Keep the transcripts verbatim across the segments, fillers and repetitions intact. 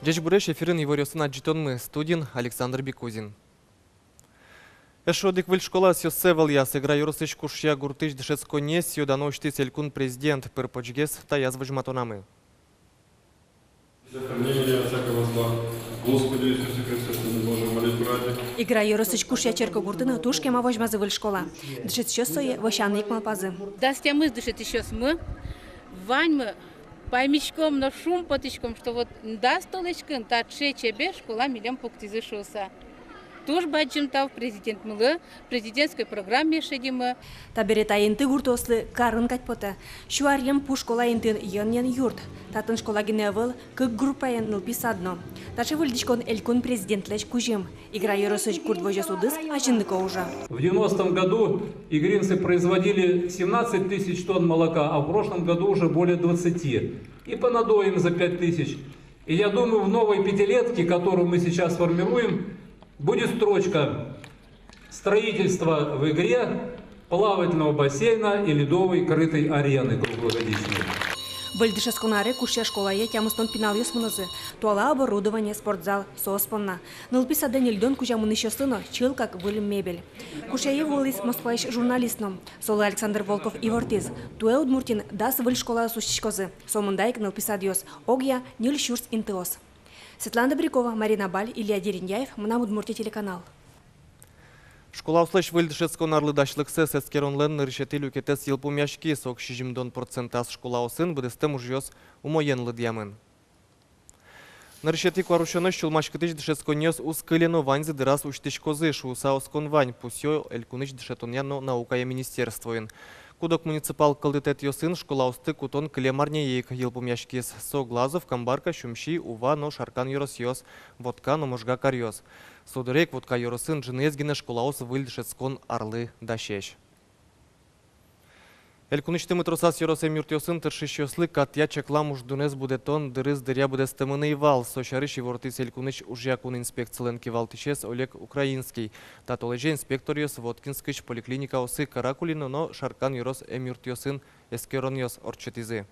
Ӟечбуресь! Эфирын иворъёсын адӟытонмы, студиын Александр Бекузин. Эшшо одӥг выль школа ӧсъёссэ вӧлъяз. Эгра ёросысь Кушъя гуртысь дышетсконниез сӥё-дано усьтӥз элькун президент. Пыр-почгес таяз возьматонамы. За хранение всякого зла. Господи Иисусе Христе, что мы можем молить братьев. Эгра ёросысь Кушъя черкогуртын туж кема возьмазы выль школа. Дышетӥсьёс сое вӧсяны ик малпазы. Дас тямыс дышетӥсьёсмы, ваньмы паймиськом но шумпотӥськом, что вот дас толэзьын таӵе чебер школа милем пуктӥзы шуыса. Туж бадӟым тау президентмылы, президентской программае шедимы. Табере та инты гуртъёслы карын кадь потэ. Сю аръем пу школа интыын йӧнъен юрт. Татын школа гинэ ӧвӧл, кык группаен нылпи сад но. Таӵе выльдӥськон элькун президентлэсь кузьым. Эгра ёросысь гурт возёс удыс азинлыко ужа. В девяностом году игринцы производили семнадцать тысяч тонн молока, а в прошлом году уже более двадцати. И по надоям за пять тысяч. И я думаю, в новой пятилетке, которую мы сейчас формируем, будет строчка: «Строительство в Эгре плавательного бассейна и ледовой крытой арены круглогодичной». Выль дышетскон аре Кушъя школае тямыстон пиналъёс мынозы. Туала оборудование, спортзал — соос понна. Нылпи садэ ньыльдон кузя мынӥсьёслы но чылкак выль мебель. Кушъяе вуылӥз Москваысь журналист но. Солы Александр Волков ивортӥз: туэ Удмуртиын дас выль школаос усьтӥськозы. Сомында ик нылпи садъёс, огъя ньыль сюрс интыос. Светлана Добрякова, Марина Баль, Илья Дерендяев, «Мынам Удмуртие» телеканал. Школаослэсь выль дышетскон арлы дасьлыксэс эскеронлэн нырысетӥ люкетэз йылпумъяськиз. Ог сизьымдон процентаз школаосын быдэстэм ужъёс умоен лыдъямын. Нырысетӥ куарусёнозь сюлмаськытӥсь дышетсконниос уз кыле но, ваньзы дыраз усьтӥськозы шуыса оскон вань, пусъё элькунысь дышетонъя но наукая министерствоын. Куд-ог муниципал кылдытэтъёсын школаосты кутон кылем арняе ик йылпумъяськиз. Со Глазов, Камбарка, Сюмси, Ува но Шаркан ёросъёс, Вотка но Можга каръёс. Со дыре ик Вотка ёросын ӝыныез гинэ школаос выль дышетскон арлы дасесь. Элькунысьтымы тросаз ёрос эмъюртъёсын тыршисьёслы катъя чаклам уждунэз будэтон дырыз дыръя быдэстэмын ӧй вал. Со сярысь ивортӥз элькунысь ужъя кун инспекцилэн кивалтӥсез Олег Украинский. Та толэзе инспекторъёс Воткинскысь поликлиникаосы, Каракулино но Шаркан ёрос эмъюртъёсын эскеронъёс ортчытӥзы.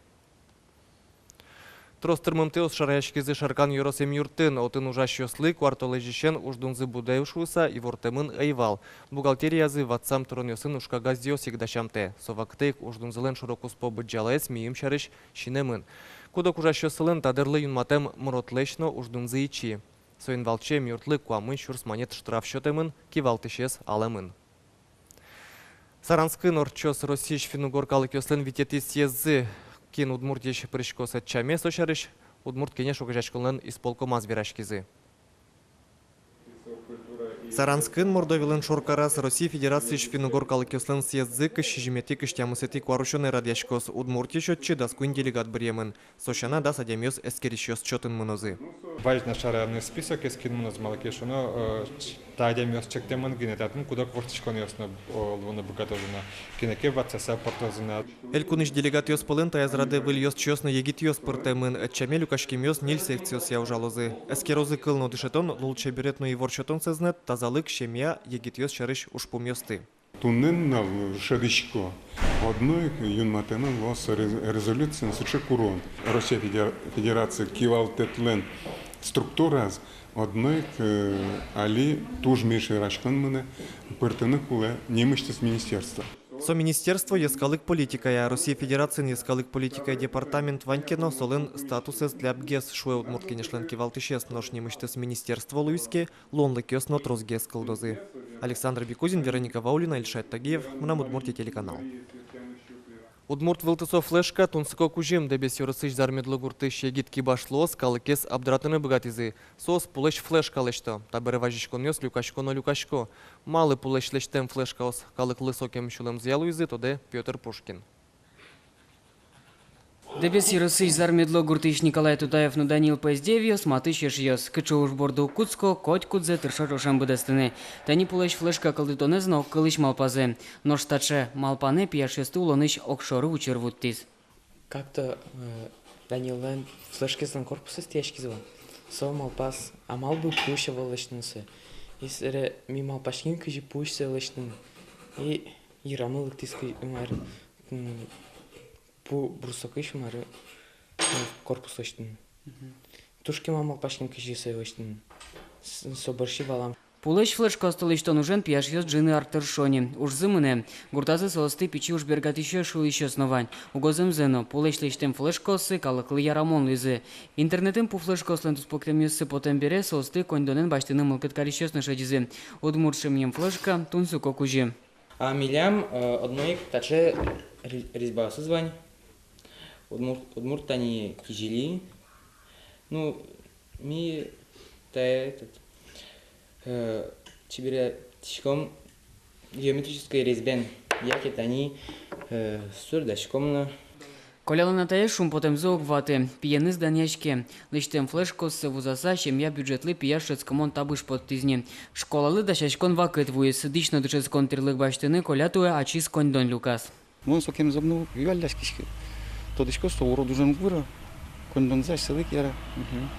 Трос тырмымтэос шараяськизы Шаркан ёрос эмъюртын. Отын ужасьёслы куартолэзьысен уждунзы будэ шуыса ивортэмын ӧй вал. Бухгалтериязы ватсам тыронъёсын ужкагазъёс ик дасямтэ. Со вакытэ ик уждунзылэн шоро-куспо быдӟалаез мийым сярысь синэмын. Куд-ог ужасьёссылэн та дырлы юнматэм мыротлэсь но уждунзы ичи. Соин валче эмъюртлы куамын сюрс манет штраф сётэмын, кивалтӥсез алэмын. Саранскын ортчоз Россиысь финн-угор калыкъёслэн витетӥ съездзы. Кин Удмуртиысь пыриськоз ӧтчаме, со сярысь Удмурт Кенеш огазеяськонлэн исполкомаз вераськизы. Саранскын, Мордовилэн шоркараз, Россия Федерациысь финн-угор калыкъёслэн съездзы кызь сизьыметӥ — кызь тямысэтӥ куарусёнэ радъяськоз. Удмуртиысь отчы дас куинь делегат быръемын. Со сяна, дас адямиос эскерисьёс чотын мынозы. Вазь на шараянъёс списокез кин мыноз, малы ке шуоно, э, та адямиос чектэмын гинэ, татын куд-ог воштӥськонъёс но, э, луыны быгатозы на, кинэ ке ватсаса пыртозы на. Элькунысь делегатъёс пӧлын таяз радэ выль ёзчиос но егитъёс пыртэмын. Ӧтчаме люкаськемъёс ньыль секциосъя ужалозы. Эскерозы кыл но дышетон, лулчеберет но ивор сётон сӧзнэт, тазалык, семья, егитъёс сярысь ужпумъёсты. Туннэ нунал шӧдӥсько, одно ик юнматэмын луоз со рез-, резолюциын сыӵе курон: Россия Федер-, Федерация кивалтэтлэн структураз одно ик, э, али туж меньше вераськон мынэ пыртыны кулэ нимысьтыз министерство. Со министерство йӧскалык политикая. Россия Федерациын йӧскалык политикая департамент вань ке но, солэн статусэз лябгес, шуэ Удмурт Кенешлэн кивалтӥсез. Нош нимысьтыз министерство луиз ке, луонлыкъёс но тросгес кылдозы. Александр Бекузин, Вероника Ваулина, Ильшат Тагиев, «Мынам Удмуртие» телеканал. Удмурт вылтусо флешка — тунсыко кузьым. Дэбес ёросысь Зармедло гуртысь егит кибашлыос калыкез абдратыны быгатӥзы. Соос пулэсь флешка лэсьто. Табере вазиськонъёс люкасько но люкасько. Малы пулэсь лэсьтэм флешкаос калыклы сокем сюлэмзыя луизы, тодэ Пётр Пушкин. Дэбес ёросысь Зармедло гуртысь Николай Тутаев но Данил Поздеевъёс — матысь эшъёс. Кыӵе уж борды уг кутско, котькудзэ тыршо ӵошен быдэстыны. Тани пулэсь флешка кылдытонэз но огкылысь малпазы. Нош таӵе малпанэ пияшъёсты улонысь огшоры учыр вуттӥз. Как-то, э, Даниллэн флешкаезлэн корпусэз тӥяськиз вал. Со малпаз, а малы бы пуысь ӧвӧл лэсьтыны сое. И собере ми малпаським, кызьы пуысь сое лэсьтыны. И йырамы лыктӥз, кы-, мар, м, пу брусокысь, мар, э, корпус лэсьтыны. Мгм. Туж кема малпаським, кызьы сое лэсьтыны. С-, со бӧрсьы валам. Пулэсь флешкаосты лэсьтон ужен пияшъёс ӝыны ар тыршо ни. Ужзы мынэ. Гуртазы соосты пичи уж бергатӥсьёс шуисьёс но вань. Уго зэмзэ но, пулэсь лэсьтэм флешкаоссы калыклы ярамон луизы. Интернетын пу флешкаослэн туспуктэмъёссы потэм бере, соосты коньдонэн басьтыны мылкыд карисьёс но шедизы. Удмурт шимием флешка — тунсыко кузьым. А милям, э, одно ик таӵе ре-, резьбаосыз вань. Удмурт, удмурт тани кизили. Ну, ми та, этот, э, чеберятӥськом геометрической резьбен, яке тани, э, суредаськом но. Колялэн атаез шумпотэмзэ уг ваты, пиеныз данъяське. Лэсьтэм флешкаоссэ вузаса, семья бюджетлы пияш шӧдскымон табыш поттӥз ни. Школалы дасяськон вакыт вуиз. Дӥсь но дышетскон тӥрлык басьтыны Коля туэ ачиз коньдон люказ. Мон сокем зэм но уг юалляськиськы. Тодӥсько, со урод ужен уг выро. Коньдонзэ асьсэлы ик яра. Мгм.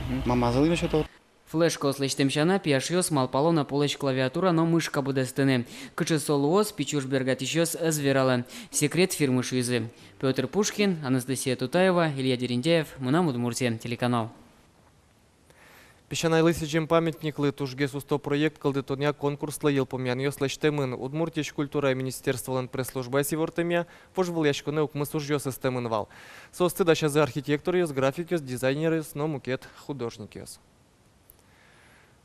Мгм. Мамазылы ик сёто. Флешкаос лэсьтэм сяна, пияшъёс малпало на пулэсь клавиатура но мышка быдэстыны. Кыӵе со луоз, пичи уж бергатӥсьёс ӧз вералэ. Секрет фирмы, шуизы. Пётр Пушкин, Анастасия Тутаева, Илья Дерендяев, «Мынам Удмуртие» телеканал. Песянайлы сӥзем памятниклы тужгес усто проект кылдытонъя конкурслы йылпумъянъёс лэсьтэмын. Удмуртиысь культурая министерстволэн пресс-службаез ивортэмъя, вожвылъяськонэ укмыс ужъёс ыстэмын вал. Соосты дасязы архитекторъёс, графикъёс, дизайнеръёс но мукет художникъёс.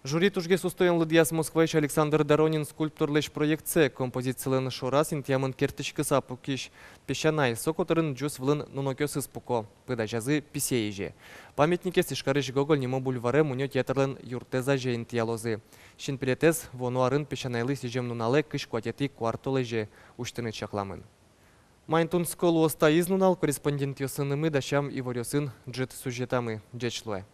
Жюри тужгес устоен лыдъяз Москваысь Александр Доронин скульпторлэсь проектсэ. Композицилэн шораз интыямын керттӥськыса пукись песянай. Со котырын ӟус вылын нунокъёсыз пуко. Пыдазязы писэ изе. Памятникез Ижкарысь Гоголь нимо бульваре мунё театрлэн юртэз азе интыялозы. Синпелетэз вуоно арын песянайлы сӥзем нуналэ, кызь куатетӥ куартолэзе, усьтыны чакламын. Маин тунсыко луоз таиз нунал, корреспондентъёсынымы дасям иворъёсын ӝыт сюжетамы. Ӟеч луэ.